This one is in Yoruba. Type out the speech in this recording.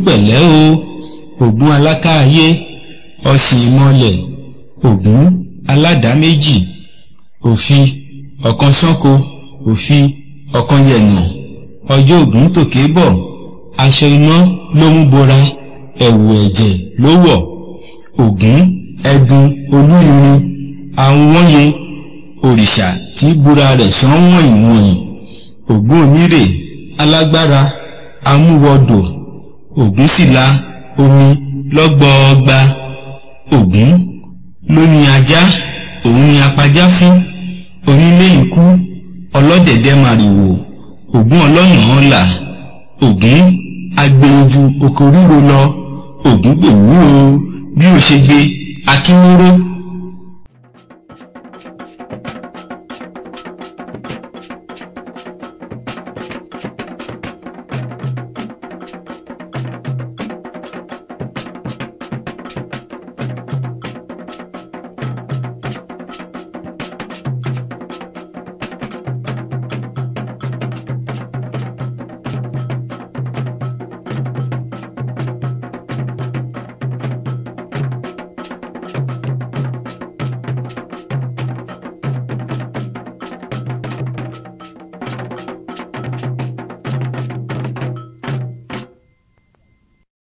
Ògún pẹ̀lẹ́ o, Ògún alákáayé, ọ̀sìn ìmọ̀lẹ̀, Ògún aládàá méjì, òfi ọ̀kan ṣánko, òfi ọ̀kan yẹ̀nà, ọjọ́ Ògún tòkè bọ̀, aṣọ iná ló mú bora, ẹ̀wù ẹ̀jẹ̀ ló wọ̀, Ògún ẹdun olú irin, àwọn yẹn òrìṣà tí búra rẹ̀ ṣán wọ̀nyí wọ̀nyí, Ògún onírè alágbára amúwọdò, Ògún sì la omi lọ́gbọọgba, Ògún ló ní ajá, òun ni apajá fún, onílé ikú, ọlọ́dẹ̀dẹ̀ màrìwò, Ògún ọlọ́nà ọ̀la, Ògún agbẹ̀yìnjú oko ríro lọ, Ògún gbèmí o bí ó ṣe gbé akínwúrò.